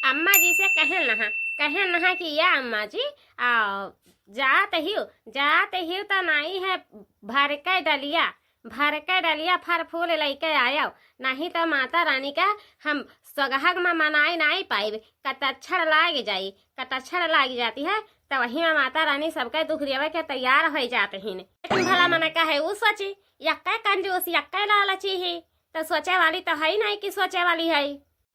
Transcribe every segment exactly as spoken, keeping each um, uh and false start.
अम्मा जी से कहन नहा, कहन नहा कि या अम्मा जी, आ, जात हियो, जात हियो त नाई है भर के डलिया, भर के डलिया फर फूल लइके आयो, नहीं त माता रानी का हम सोगहग में मनाई नाई पाइब, कटच्छर लाग जाई, कटच्छर लाग जाती है, त वही में माता रानी सबके दुख देवे के तैयार होइ जात हिन। लेकिन भला मने कहे उ सोची, यक्के कंजूस, यक्के लालची ही, त सोचे वाली त है नहीं कि सोचे वाली है।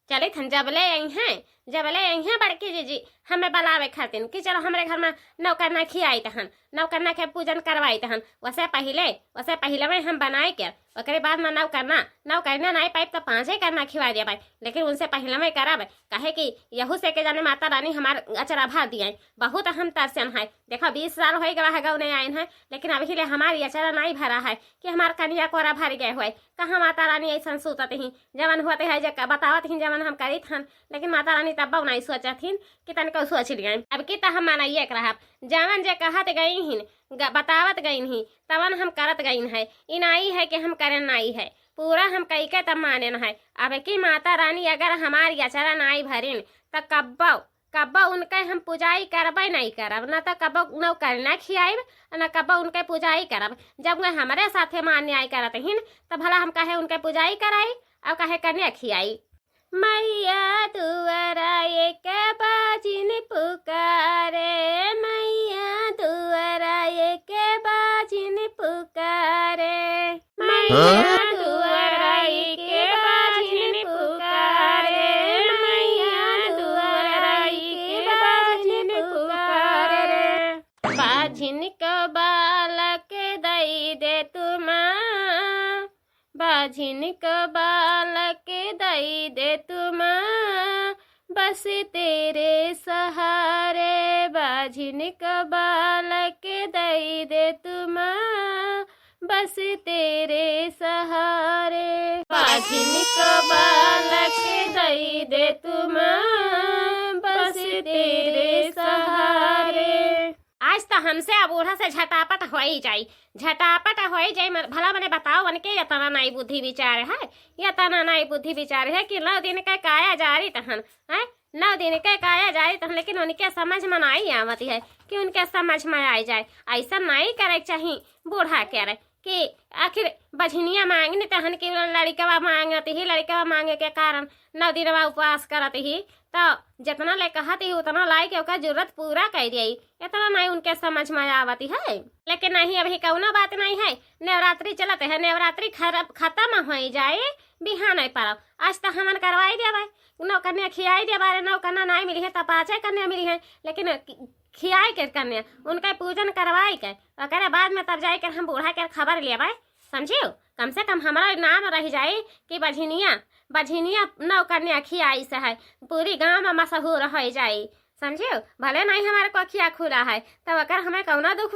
चलित हन, जबले अइहें, जबले अइहें बड़की जीजी हमें बलावे खातिन कि चलो हमरे घर में नौकन्या खियाइत हन, नौकन्या के पूजन करवाइत हन। वसे पहिले, वसे पहिले में हम बनाए के, ओकरे बाद में नौकन्या, नौकन्या नाई पाइब त पाँचे कन्या खिवा दिया भाई, लेकिन उनसे पहिले में करब, काहे कि यहू से के जाने माता रानी हमार अचरा भर दिए। बहुत हम तरसन है, देखो बीस साल होइ गवा है गौने आइन है, लेकिन अभी ले हमार अचरा नाई भरा है कि हमार कनिया कोरा भर गए हुए। कहाँ माता रानी ऐसन सूतत ही, जवन होते है जे क-, बतावत ही जवन हम करित हन, लेकिन माता रानी तब्बो नाई सोचत हिन कि तनिको सोच लिया। अब की त हम मनाइए के रहब, जवन जे कहत गई हिन, ग-, बतावत गईन ही, तवन हम करत गईन है। ई नाई है कि हम करेन नाई है, पूरा हम कई के तब मानेन है। अब की माता रानी अगर हमार अचरा नाई भरिन, त कब्बो, कब्बो उनके हम पुजाई करबे नाई करब, न त कब्बो नौकन्या खियाइब, न कब्बो उनके पुजाई करब। जब वे हमरे साथे मान न्याय करत हिन, त भला हम काहे उनके पुजाई कराई और काहे कन्या खियाई? मैया दुआरा एक बाजिन पुकारे, मैया दुआरा एक बाजिन पुकारे, मैया दुआरा एक बाजिन पुकारे, मैया दुआरा एक बाजिन पुकारे। बाजिन को बालक दई दे तू माँ, बाझिन क बालक दई दे तू माँ, बस तेरे सहारे। बाझिन क बालक दई दे तू माँ, बस तेरे सहारे। बाझिन क बालक दई दे तू माँ, बस तेरे सहारे। आज त हमसे आ बूढ़ा से झटापट होइ जाई, झटापट होइ जाई। मर-, भला मने बताओ, उनके इतना नाई बुद्धि विचार है, इतना नाई बुद्धि विचार है कि नौ दिन के काया जारी तहन, हैं? नौ दिन के काया जारी तहन, लेकिन उनके समझ में नाई आवत है कि उनके समझ में आई जाए। ऐसा नाई करे के चाही बूढ़ा के रे कि आखिर बझिनिया मांगनी तहन कि लड़िकवा मांगत ही, लड़िकवा मांगे के कारण नौ दिनवा उपवास करत ही, त जितना ले कहत ही उतना लाई के ओकर जरूरत पूरा कर दिया। इतना नाई उनके समझ में आवत है। लेकिन नहीं, अभी कौनो बात नहीं है, नवरात्रि चलत है, नवरात्रि खर-, खत्म होइ जाए, बिहान नहीं पारब। आज त हमन करवाई देबै, नौ कन्या खियाई देबै, अरे नौ कन्या नाई मिली है त पाँचे कन्या मिली है, लेकिन खियाई के कन्या उनका पूजन करवाई के ओकरे बाद में तब जाए के हम बूढ़ा के खबर लेबै, समझियो? कम से कम हमारा नाम रह जाई कि बझिनिया, बझिनिया नौ कन्या खियाई से है, पूरी गांव में मशहूर हो जाई, समझियो? भले नहीं हमारे कोखिया खुला है, तब अगर हमें कौनो दुख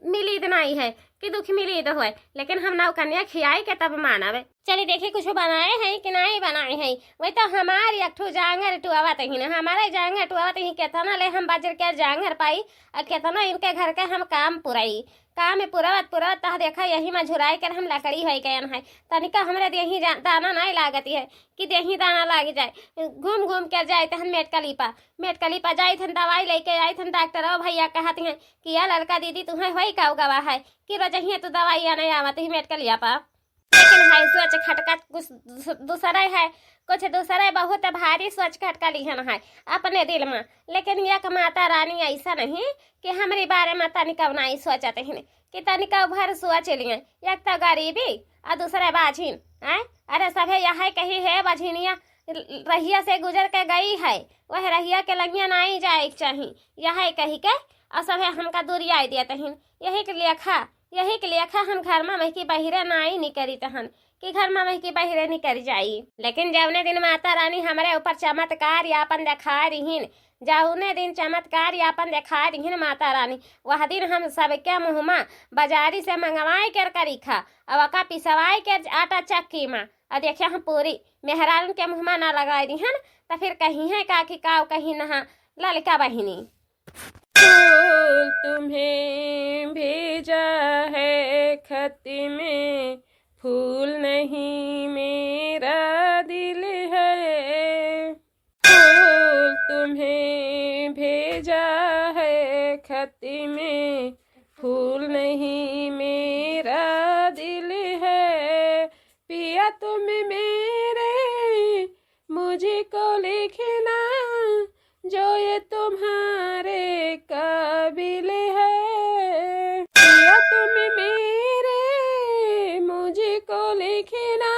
मिलीद नहीं है कि दुख मिलीद होए, लेकिन हम नौ कन्या खियाई के तब मानब। चली देखी कुछ बनाए हैं कि नहीं बनाए हैं। वही तो हमार एक ठो जांगर टुआवत ही ना, हमारे जांगर टुआवत ही, कितना ले हम बजर के जांगर पाई और कितना इनके घर के हम काम पुराई। काम में पुरावत पुरावत तह देखा यही में झुराए कर हम लकड़ी होई गयन है। तनिका हमरे देही जा-, दाना नहीं लागत है कि देही दाना लाग जाए। घूम घूम कर जाए तहन मेटकली पा, मेटकली पा जाए तहन दवाई लेके आए तहन डॉक्टर भैया कहत हैं कि या लड़का दीदी तुम्हें होई का गवा है कि रोजहिया तू दवाई आने आवत ही मेटकलिया पा। लेकिन है सोच खटका कुछ दूस-, दूसरे है, कुछ दूसरे बहुत भारी सोच खटका लिहन है अपने दिल में। लेकिन एक माता रानी ऐसा नहीं कि हमरे बारे में तनिका नहीं सोचत हिन कि तनिका भर सोच लिए। एक तो गरीबी और दूसरे बाझिन, आय? अरे सभे यह कही है बझिनिया रहिया से गुजर के गई है, वह रहिया के लंगिया नहीं जाए के चाही, यह कही के और सभे हमका दूरियाई दिया तहिन। यही के लेखा यही के लेखा हम घर में महकी बहिरे नाई निकरी तहन कि घर में महकी बहिरे निकरी जाई। लेकिन जौने दिन माता रानी हमरे ऊपर चमत्कार यापन देखा रहीन, जौने दिन चमत्कार यापन देखा रहीन माता रानी, वह दिन हम सबके मुँह में बाजारी से मंगवाई कर करी खा, और ओका पिसवाई के आटा चक्की में, और देखिए हम पूरी मेहरारून के मुँह में ना लगाई रहीन, तो फिर कही है का कि काव कही नहा ललिका बहिनी। फूल तुम्हें भेजा है खत में, फूल नहीं मेरा दिल है। फूल भेजा है खत में, फूल नहीं मेरा दिल है। पिया तुम मेरे मुझको लिखना, जो ये तुम्हारे काबिल है। पिया तुम मेरे मुझको लिखना,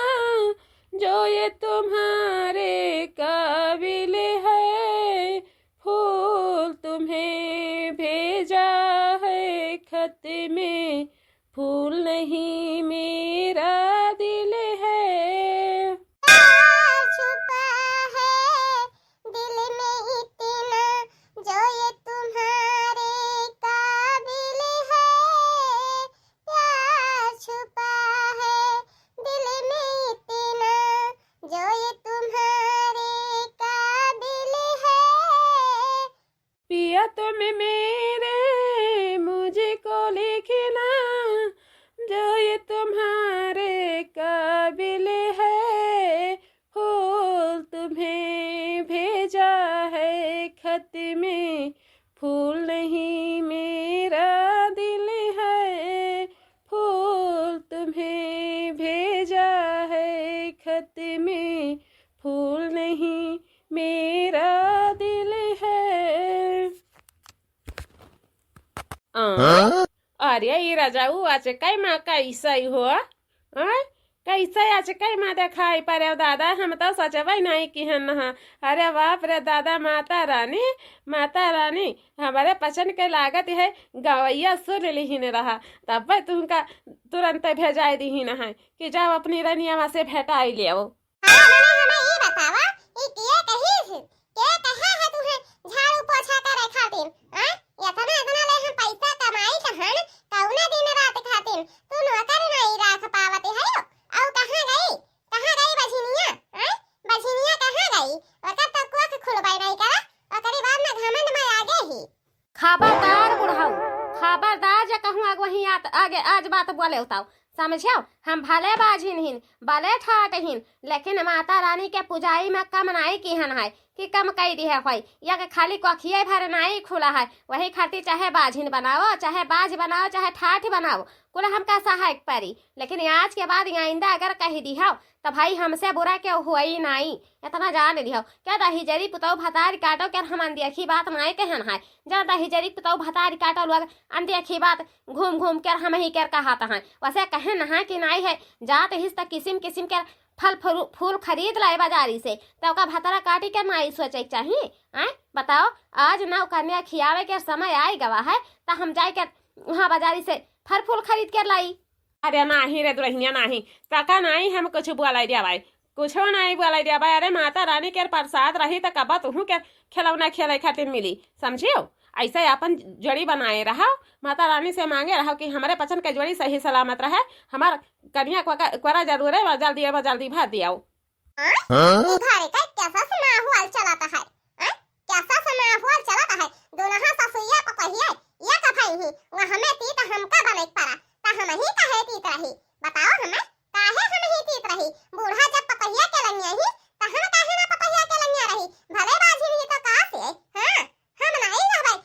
जो ये तुम्हारे काबिल है। फूल तुम्हें भेजा है खत में, फूल नहीं मेरा दिल है। प्यार छुपा है दिल में इतना, जो ये तुम्हारे काबिल है। प्यार छुपा है दिल में इतना, जो ये तुम्हारे काबिल है। पिया तुम मेरे मुझको लिखना, जो ये तुम्हारे काबिल है। फूल तुम्हें भेजा है खत में, फूल नहीं मेरा दिल है। फूल तुम्हें भेजा है खत में, फूल नहीं मेरा दिल है। आ? हाँ? अरे, ई रजाऊ आज कै माँ कैसै हो? आय? कैसै आज कै माँ देखाई परे दादा? हम तो सचबै नहीं किहन हा। अरे बाप रे दादा, माता रानी, माता रानी, हमरे पचन के लागत है गवैया सुन लिहिन रहा, तब तुमका तुरंत भेजाई दिहिन है कि जाओ अपनी रनिया से भेटाई लेओ। हाँ, मने हमें ई बतावा, ई के कही है? के कहे है तुहे झाड़ू पोछा करे खातिर? आय, इतना, इतना ले हम पैसा कमाई तहन, कौने दिन रात खातिर? तू नौकर नहीं राख पावत है यो? औ कहाँ गई? कहाँ गई बझिनिया? आय, बझिनिया कहाँ गई? ओकर तो कोख खुलबै नहीं करा, ओकरी बाद में घमंड में आगे ही। खबरदार बुढ़ऊ, खबरदार, जे कहूँ आग वहीं आत, आगे आज बात बोले उताओ, समझियो? हम भले बाझिन हिन, भले ठाट हिन, लेकिन माता रानी के पुजाई में कम नाई किहन है कि कम कई दिहे होई। या के खाली कोखिए भर नाई खुला है, वही खातिर चाहे बाझिन बनाओ, चाहे बाझ बनाओ, चाहे ठाठ बनाओ, कुल हमका सहायक परी। लेकिन आज के बाद आइंदा अगर कही दिहो, तो भाई हमसे बुरा केहू होई नाई, इतना जान लिहो। क्या दहिजरी पुतौ भतारी काटो, क्या हम अनदेखी बात नाई कहन है? जा दहिजरी पुतौ भतारी काटो लोग, अनदेखी बात घूम घूम के हम ही के कहत हैं। वैसे कहन है कि नाई है, जात हिस त किसिम किसिम के फल फरू-, फूल खरीद लाए बाजारी से, त ओका भतारा काटी के नाई सोचे के चाही। आय, बताओ, आज नौ कन्या खियावे के समय आइ गवा है, त हम जाए के वहाँ बाजारी से फल फूल खरीद के लाई। अरे नाही रे दुलहिनिया, नाही, तका नाही हम कुछ बोलाई देवाई, कुछो नाही बोलाई देवाई। अरे माता रानी के प्रसाद रही त कबा तुहू के खिलौना खेले खातिर मिली, समझियो? ऐसे अपन जोड़ी बनाए रहो, माता रानी से मांगे रहो कि हमरे पचन के जोड़ी सही सलामत रहे, हमार कनिया को का-, कोरा जरूरे बा, जल्दी बा, जल्दी भर दियाओ। हाँ? हाँ? ई घरे का कैसा सा माहौल चलत है? हाँ? कैसा सा माहौल चलत है? दोनों ससुइया पतोहिया, या का भाई ही, वह हमें तीत हमका बने के पड़ा, त हम ही कहे तीत रही। बताओ हमें, काहे हम ही तीत रही? बूढ़ा जब पतोहिया के लंगिया ही, त हम काहे ना पतोहिया के लंगिया रही? भले बाझिन ही तो का से, हाँ? हम नाई रहबै,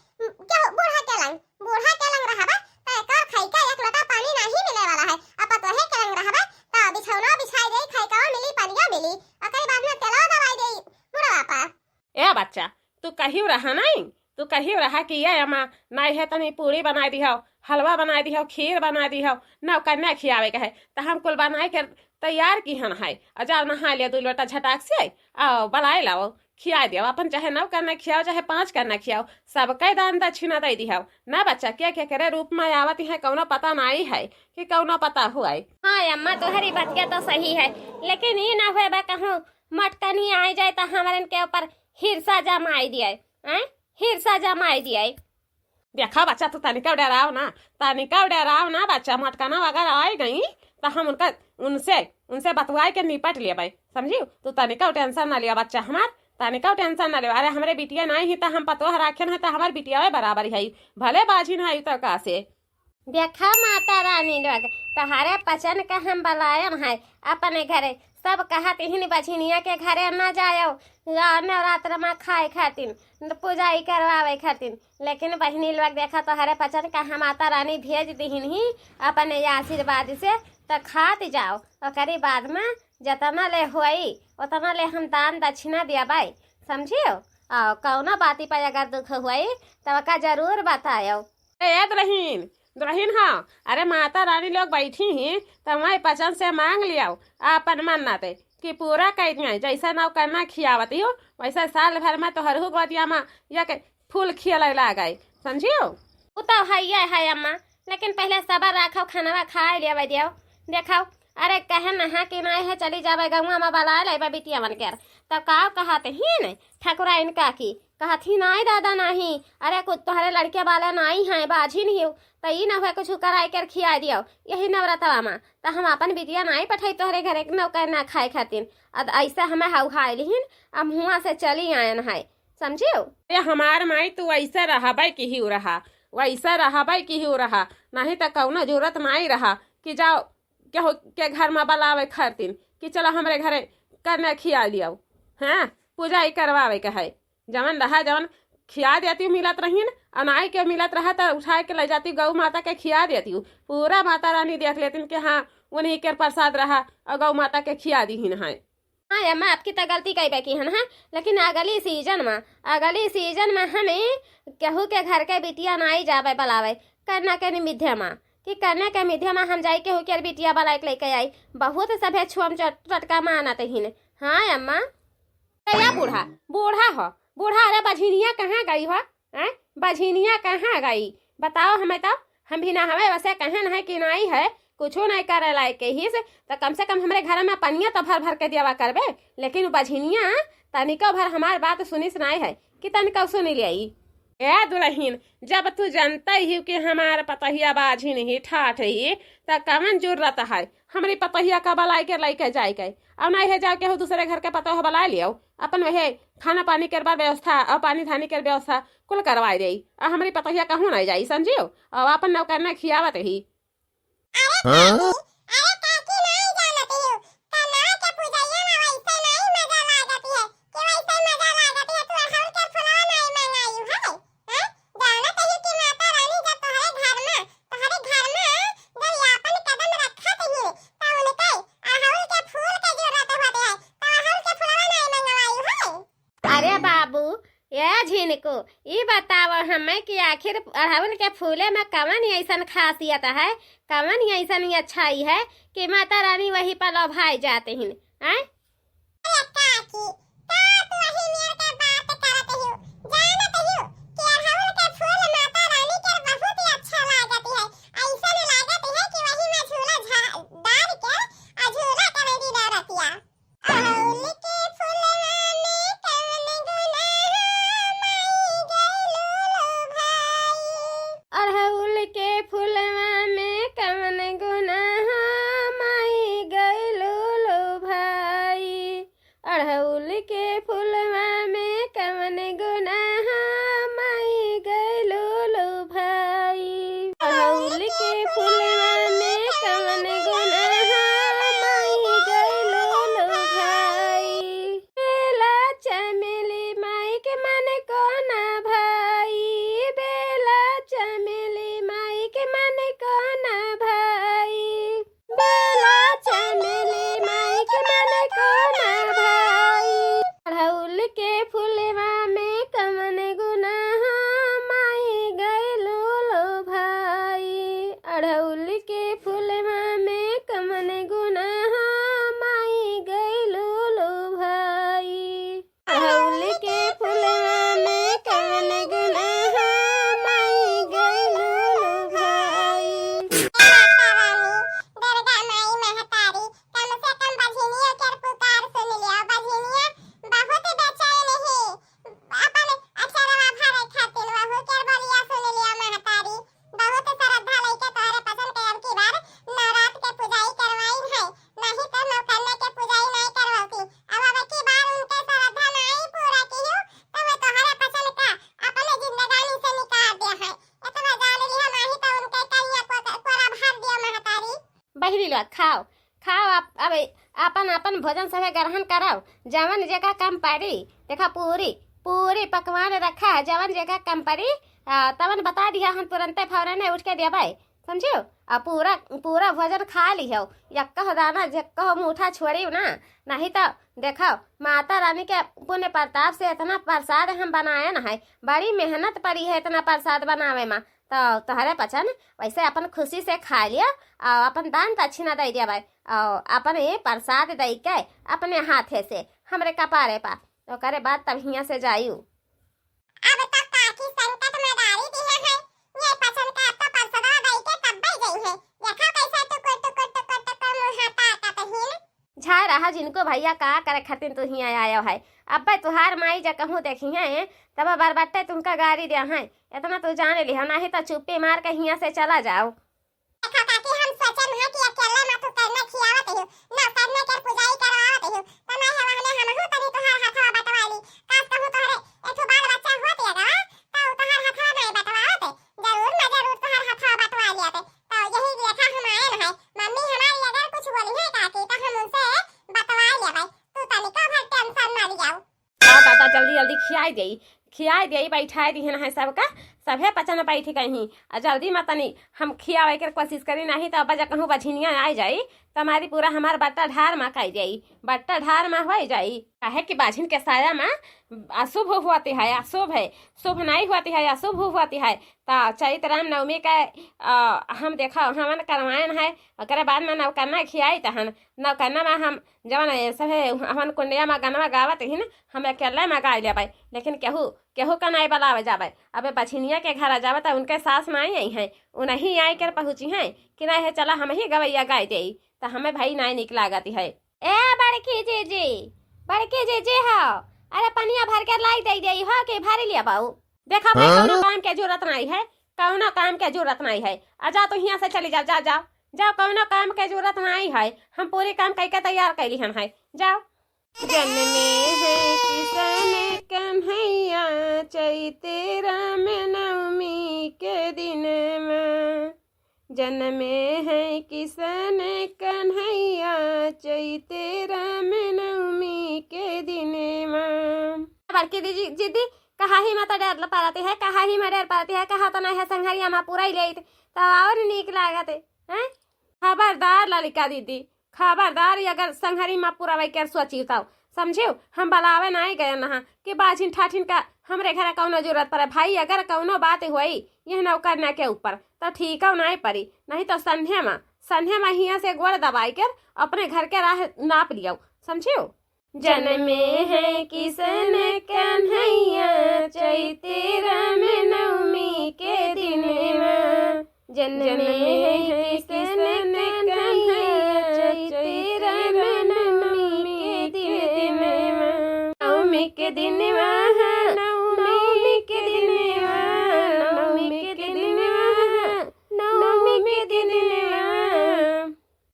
केहू बूढ़ा के लंग, बूढ़ा के लंग रहबै, त एकर खाई के एक लोटा पानी नाही मिले वाला है। अब पतोहे के लंग रहबै, त बिछौना बिछाई देई, खाई के मिली, पनिया मिली, ओकरी बाद में तेलवा दवाई देई मुड़वा पर। ए बच्चा, तू कहियो रहा नहीं, तू कहियो रहा कि ये अम्मा, नाई है तनी पूड़ी बनाई दिहो, हलवा बनाई दिहो, खीर बनाई दिहो, नौ कन्या खियावे के है, त हम कुल बनाई के तैयार किहन है। आ जाओ नहाई लिया, दू लोटा झटाक से, आओ, बनाई लाओ। खियाइ दियो, अपन चाहे नौ कन्या खियाओ, चाहे पाँच कन्या खियाओ, सबके दान दक्षिणा दइ दिहो। ना बच्चा, के केकरे रूप में आवत है, कौनो पता नाई है कि कौनो पता हुआई। हाँ अम्मा, तोहरी बतिया तो सही है, लेकिन ई ना हुए बा कहूँ मटकनी आइ जाए त हमरन के ऊपर हिरसा जमाई दिए, हैं? हिरसा जमाई दिए। देखा बच्चा, तू तनिका डेराव ना, तनिका डेराव ना बच्चा, मटकना वगैरह आइ गई त हम उनका, उनसे, उनसे बतुआइ के निपट लेबै, समझियो? तू तनिका tension ना लिया बच्चा हमार, तनिका tension ना लिया। अरे हमरे बिटिया नाई ही त हम पतोह राखेन है त हमार बिटिया बराबर है, भले बाझिन है त का से। देखा माता रानी लोग, तोहरे पचन के हम बलायन है अपने घरे, सब कहत हिन बझिनिया के घरे न जायो, या नवरात्र मा खाए खातिन, न पूजाई करवावे खातिन। लेकिन बहिनी लोग देखा तोहरे पचन का हम माता रानी भेज दिहिन ही अपने आशीर्वाद से, त खात जाओ। ओकरी बाद मा जतना ले होई ओतना ले हम दान दक्षिणा देबै, समझियो? और कौनो बाती पर अगर दुख होई त ओका जरूर बतायो। ए दुलहिन, दुलहिन हाँ, अरे माता रानी लोग बैठी ही, त वही पचन से मांग लियाओ आपन मन्नत कि पूरा कर दिया। जैसे नौकन्या खियावत हो, वैसे साल भर मा तोहरहू गोदिया मा या के फूल खियले लागे, समझियो? उ तो हइये है अम्मा, लेकिन पहले सबर रखो, खानवा खाए लेवे दियो। देखो, अरे कहे नहा कि नहीं है, चली जावे गौवा मा बलाए लेबे बिटिया मन के। तब का कहत ही न ठकुराइन काकी, कहत ही नाई दादा नाहीं, अरे कुछ तोहरे लड़के वाले नाई हैं, बाझिन ही, त ई ना हुए कुछ कराए कर खिया दियो यही नवरतवा मा, त हम अपन बिटिया नाई पठाई तोहरे घरे के नौकर ना खाए खातिर। अब ऐसे हमें हौहाए लिहिन, अब हुआं से चली आयन है, समझियो? ए हमार माई, तू वैसे रहबै किहियो रहा, वैसे रहबै किहियो रहा, नहीं त कौनो जरूरत नाई रहा कि जाओ केहू के घर मा बलावे खातिर कि चलो हमरे घरे कन्या खिया लियाओ, हाँ, पूजा ही करवावे के है। जवन रहा, जवन खिया देती मिलत रहीन, और नाई के मिलत रहा त उठाए के ले जाती, गौ माता के खिया देती, पूरा माता रानी देख लेतिन कि हाँ, उन्हीं के प्रसाद रहा और गौ माता के खिया दीहिन है। हाँ अम्मा, आपकी तो गलती कई बाकी हन, हाँ, लेकिन अगली सीजन मा, अगली सीजन मा हमें केहू के घर के बिटिया नाई जावे बलावे, कन्या के निमित्त मा, कि कन्या के मिध्य मा हम जाई केहू के बिटिया बलाए के लेके आई। बहुत सभे छुअम चट-, टटका मानत हिन। हाँ अम्मा। ए या बूढ़ा, बूढ़ा ह, बूढ़ा, अरे बझिनिया कहाँ गई हो? हैं? बझिनिया कहाँ गई? बताओ हमें तो, हम भी ना हवे वैसे कहे नहीं कि नाई है, कुछो नहीं करे लायक के ही से, तो कम से कम हमरे घर मा पनिया तो भर भर के दियावा करबे, लेकिन उ बझिनिया तनिको भर हमार बात सुनिस नाई है कि तनिको सुनी ले आई। ए दुलहिन, जब तू जनते ही कि हमार पतहिया बाझिन ही, ठाठ ही, त कवन जरूरत है हमरी पतहिया का बलाए के लेके जाए के? अब नहीं है जाओ केहू दूसरे घर के पतोह बलाए लियो, अपन वहे खाना पानी के बार व्यवस्था और पानी धानी के व्यवस्था कुल करवाए दे। आ हमरी पतहिया कहूँ नहीं जाई, समझियो? और अपन नौकरना खियावत ही। अरे हाँ? काकी, अरे काकी, नाई जानत हियो, कन्या के पूजैया मा वैसे नाई मजा लागत है कि वैसे मजा लागत है, तू अड़हुल के फुलवा नाई मंगायू है, हैं? जानत हियो कि माता रानी जब तोहरे घर मा, तोहरे घर मा जब आपन कदम रखत ही, त उनके अड़हुल के फूल के जरूरत होत है, त अड़हुल के फुलवा नाई मंगवायू है। अरे बाबू, ए झिनको, ई बताव हमें कि आखिर अड़हुल के फूले मा कवन ऐसन खासियत है, कवन ऐसन अच्छाई है कि माता रानी वही पर लोभाई जाते हैं, हैं? अरे काकी, का तू वही मेर के बात करत हियो? जानत हियो कि अड़हुल के फूल माता रानी के बहुत ही अच्छा लागत है। ऐसन लागत है कि वही मा झूला झा-, डाल के आ झूला करे दिन रतिया। अड़हुल के फुलवा में कवन गुनाह माई गइलू लो भाई। अड़हुल के फुलवा में कवन गुनाह माई गइलू लो भाई। अड़हुल के फुलवा में कवन गुनाह माई गइलू लो भाई। अड़हुल के फुलवा में कवन गुनाह माई गइलू लो भाई। बेला चमेली माई के मन को ना भाई, बेला चमेली माई के मन को ना भाई। बेला चमेली माई के मन को ना भाई। अड़हुल के फुलवा में कवन गुनाह माई गइलू लो भाई। अड़हुल के फुलवा में कवन गुनाह माई गइलू लो भाई। अड़हुल के फुलवा में कवन गुनाह माई गइलू लो भाई। दुर्गा माई महतारी, कम से कम बझिनिया के पुकार सुन लिया। बझिनिया बहुत बेचैन ही, अपन अचरवा भरे खातिर वहू के बोलिया सुन लिया महतारी। बहुत श्रद्धा लइके तोहरे पसंद के अब की बार नवरात के पुजाई करवाई है, नहीं तो नौकन्या के पुजाई नहीं करवती। अब, अब की बार उनके श्रद्धा नहीं पूरा कियो, तो वो तोहरे पसंद का अपने जिंदगानी से निकाल दे है। इतना जान लिया, नहीं तो उनके करिया को, कोरा भर दिया महतारी। बहिरी लोग खाओ, खाओ आप, अब अपन अपन भोजन सभे ग्रहण करव, जवन जेका कम परी। देखा, पूरी पूरी पकवान रखा है, जवन जेका कम परी, आ, तवन बता दिया, हम तुरंते फौरने उठ के देबै, समझियो? आ पूरा पूरा भोजन खा लिहो, यक्कहो दाना, यक्कहो मुठा छोड़ियो ना, नहीं तो देखो, माता रानी के पुण्य प्रताप से इतना प्रसाद हम बनायन है, बड़ी मेहनत पड़ी है इतना प्रसाद बनावे में। तो तोहरे पचन वैसे अपन खुशी से खा लियो, और अपन दान दक्षिणा दे देबै, और अपन ये प्रसाद दे के अपने हाथे से हमरे कपारे पा, ओकरे बाद तब हियाँ से जायू। अब तो काकी संकट में डारी दिहे है, ये पचन का अब तो परसदवा दई के तब्बे जई है। देखा कैसे टुकुर टुकुर टुकुर टुकुर मुँह ताकत हिन। झा रहा जिनको भैया, का करे खातिर तू हियाँ आयो है। अब्बे तुहार माई जा कहूँ देखी है, तब बरबट्टे तुमका गारी दे हैं। इतना तू जान लिहा, नहीं तो चुप्पी मार के हियाँ से चला जाओ। देखा काकी, हम सोचन है कि अकेले में तू करना खियावत हो, नौकरना के पुजाई करवावत हो, तो नहीं है वहने हमहू तनी तोहार हथवा बटवा ली। काश कहूँ तोहरे एक ठो बाल बच्चा होत अगवा, तो तोहार हथवा नहीं बटवावत, जरूर ना जरूर तोहार हथवा बटवा लियाते। तो यही देखा हम आयन है, मम्मी हमारी अगर कुछ बोली है काकी तो हम उनसे बतवा लेबै, तू तनिको भर टेंशन ना लियाऊ। हाँ दादा, जल्दी जल्दी खियाई देई, खियाई देई, बैठाई दिहन है सबका, सभे पचन बैठ गई। आ जल्दी में तनी हम खियावे के कोशिश करी, नहीं तो अब जा कहूँ बझिनिया आ जाई, तो हमारी पूरा हमार बट्टा ढार मा कई जाई, बट्टा ढार मा हो जाई। काहे कि बाझिन के साया मा अशुभ होती है, अशुभ है, शुभ नहीं होती है, अशुभ होती है। तो चैत राम नवमी का, आ, हम देखा हवन करवायन है, ओकरे बाद में नवकन्ना खियाई तहन, नवकन्ना में हम जवन ये सभे हवन कुंडिया में गनवा गावत ही ना, हम अकेले में गाय लेबै, लेकिन केहू केहू का नहीं बलावे जाबै। अबे बझिनिया के घर आ जाबै तो उनके सास नहीं आई हैं, उ नहीं आई कर पहुँची हैं कि नहीं है, चला हम ही गवैया गाय देई, तो हमें भाई नहीं निक लागत है। ए बड़की जीजी, बड़की जीजी हो, अरे पनिया भर के लाई दे देई हो कि भर लिया बाऊ। देखा भाई, हाँ? कौनो काम के जरूरत नहीं है, कौनो काम के जरूरत नहीं है। आ जा तो हियाँ से चली जाओ, जाओ, जाओ, जाओ, कौनो काम के जरूरत नहीं है। हम पूरी काम कई के तैयार कैली हन है, जाओ। जन्मे है किशन कन्हैया चैते राम नवमी के दिन में। जन्मे है किशन कन्हैया चैते राम नवमी के दिन में। बड़की दीदी, दीदी, कहा ही मत डेर पारती है, कहा ही मत डेर पारती है, कहा तो नहीं है संघरिया मा पूरा ही लेत, तो और नीक लागत है, हैं? खबरदार ललिका दीदी, खबरदार, ये अगर संघरी मा पूरा वही कर सोची तो समझियो, हम बलावे नहीं गए नहा कि बाझिन ठाठिन का हमरे घर कौनो जरूरत पड़े। भाई, अगर कौनो बात होई यह नौकरना के ऊपर तो ठीक हो नहीं परी, नहीं तो संध्या मा, संध्या मा हियाँ से गोड़ दबाई कर अपने घर के राह नाप लियो, समझियो। जन्मे है किशन कन्हैया चैते राम नवमी के दिन मा। जन्मे है किशन कन्हैया चैते राम नवमी के दिन मा। नवमी के दिन मा, नवमी के दिन मा, नवमी के दिन मा, नवमी के दिन मा।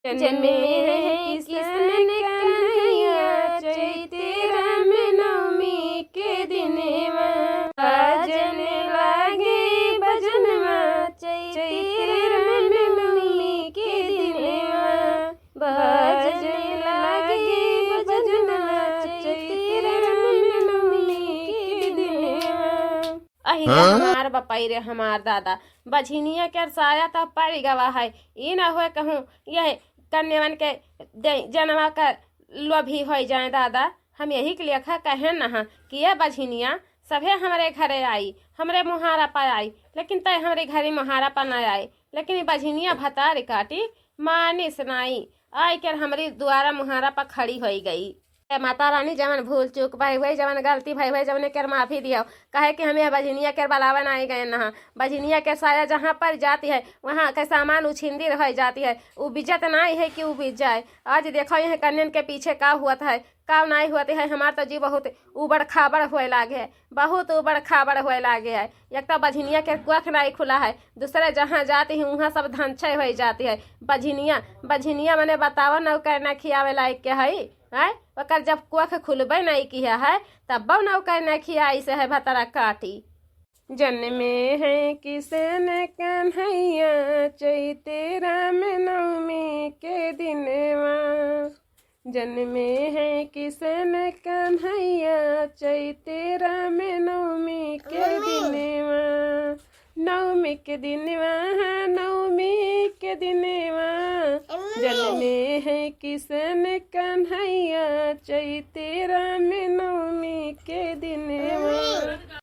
जन्मे है किशन कन्हैया चैते राम नवमी के दिनवा। बाजन लागे बजनवा चैते राम नवमी के दिनवा। बाजन लागे बजनवा चैते राम नवमी के दिनवा। अहि रे हाँ? हमार बपई रे हमार दादा, बझिनिया के साया त पड़ गवा है। ई न होए कहूँ यह कन्यावन के दे-, जनवा का लोभी होई जाए दादा। हम यही के लेखा कहे न हा कि ये बझिनिया सभे हमरे घरे आई, हमरे मुहारा पर आई, लेकिन तय हमरे घरे मुहारा पर न आई। लेकिन ई बझिनिया भतार काटी मानिस नाई, आई के हमरी दुआरा मुहारा पर खड़ी होई गई। हे माता रानी, जवन भूल चूक भई हुई, जवन गलती भई हुई, जवने के माफी दियो। काहे कि हम यह बझिनिया के बलावे नाई गए नहा। बझिनिया के साया जहाँ पर जाती है, वहाँ के सामान उछिंदिर हो जाती है। उ बिजत नाई है कि उ बिज जाए। आज देखो, यह कन्यन के पीछे का हुआ है, का नाई हुआ है। हमार तो जी बहुत उबड़ खाबड़ हुए लागे है, बहुत उबड़ खाबड़ हुए लागे है। एक तो बझिनिया के कोख नाई खुला है, दूसरे जहाँ जाती है, वहाँ सब धनछय हो जाती है। बझिनिया, बझिनिया मने बतावा, नौकर ना खियावे लायक के है। हैं? ओकर जब कोख खुलबे नहीं किया है, तब नौकर न खियाई से है भतरा काटी। जन्मे है किशन कन्हैया चैते राम नवमी के दिनवा। जन्मे हैं किशन कन्हैया चैते राम नवमी के दिनवा। नवमी के दिनवा, हाँ, नवमी के दिनवा। जन्मे हैं किशन कन्हैया चैते राम नवमी के दिनवा।